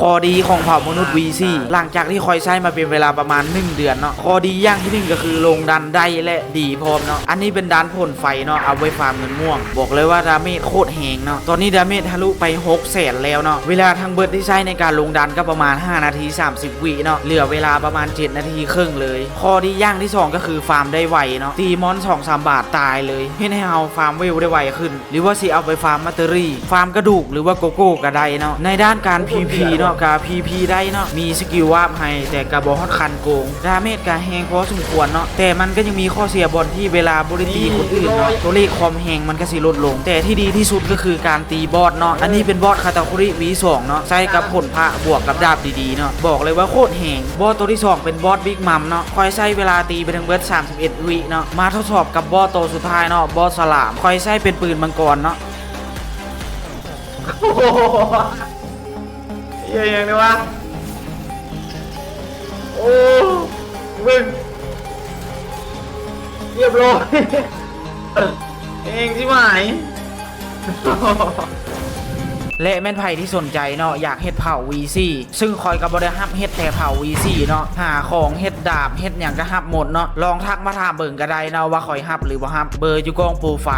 ຂໍ້ດີຂອງເຜົ່າມະນຸດ ວີສີ່ ຫຼັງຈາກທີ່ຂ້ອຍໃຊ້ມາເປັນເວລາປະມານໜຶ່ງເດືອນເນາະ, ຂໍ້ດີຢ່າງທີໜຶ່ງກໍຄືລົງດັນໄດ້ ແລະ ດີພ້ອມເນາະ. ອັນນີ້ເປັນດັນໂພນໄຟເນາະ, ເອົາໄວ້ຟາມເງິນມ່ວງ. ບອກເລີຍວ່າດາເມດໂຄດແຮງເນາະ, ຕອນນີ້ດາເມດທະລຸໄປຫົກແສນແລ້ວເນາະ. ເວລາທັງເບິດທີ່ໃຊ້ໃນການລົງດັນກໍປະມານຫ້ານາທີສາມສິບວິເນາະ, ເຫຼືອເວລາປະມານເຈັດນາທີເຄິ່ງເລີຍ. ຂໍ້ດີຢ່າງທີສອງກໍຄືຟາມໄດ້ໄວເນາະ, ຕີມອນສອງສາມບາດຕາຍເລີຍ, ເຮັດໃຫ້ເຮົາຟາມເວວໄດ້ໄວຂຶ້ນ. ຫຼືວ່າຊິເອົາໄປຟາມແບັດເຕີຣີ, ຟາມກະດູກ ຫຼືວ່າໂກໂກ້ກໍໄດ້ເນາະ. ໃນດ້ານການ ພີພີ ເນາະ, ກະ ພີພີ ໄດ້ເນາະ, ມີສະກິວວາບໃຫ້ ແຕ່ກະບໍ່ຮອດຂັ້ນໂກງ. ດາເມດກະແຮງພໍສົມຄວນເນາະ, ແຕ່ມັນກໍຍັງມີຂໍ້ເສຍບ່ອນທີ່ເວລາບໍ່ໄດ້ຕີຄົນອື່ນເນາະ, ຕົວເລກຄວາມແຮງມັນກໍຊິລົດລົງ. ແຕ່ທີ່ດີທີ່ສຸດກໍຄືການຕີບອດເນາະ, ອັນນີ້ເປັນບອດຄາຕາຄຸຣິ ວີສອງ ເນາະ, ໃຊ້ກັບຜົນພະບວກກັບດາບດີໆເນາະ, ບອກເລີຍວ່າໂຄດແຮງ. ບອດຕົວທີສອງເປັນບອດບິກມັມເນາະ, ຂ້ອຍໃຊ້ເວລາຕີໄປທັງເບິດສາມ ສິບເອັດວິເນາະ. ມາທົດສອບກັບບອດໂຕສຸດທ້າຍເນາະ, ບອດສະຫຼາມ. ຂ້ອຍໃຊ້ເປັນປືນມັງກອນເນາະ. ໂອ້ໂຫ ເຮັດຫຍັງນີ້ວະ? ໂອ້ ເບິ່ງ ຮຽບຮ້ອຍ ແຮງຊິບຫາຍ. ແລະ ແມ່ນໃຜທີ່ສົນໃຈເນາະ, ຢາກເຮັດເຜົ່າ ວີສີ່ ຊຶ່ງຂ້ອຍກໍບໍ່ໄດ້ຮັບເຮັດແຕ່ເຜົ່າ ວີສີ່ ເນາະ, ຫາຂອງເຮັດດາບເຮັດຫຍັງກໍຮັບໝົດເນາະ. ລອງທັກມາຖາມເບິ່ງກໍໄດ້ເນາະ ວ່າຂ້ອຍຮັບຫຼືບໍ່ຮັບ, ເບີຢູ່ກ້ອງໂປຣໄຟ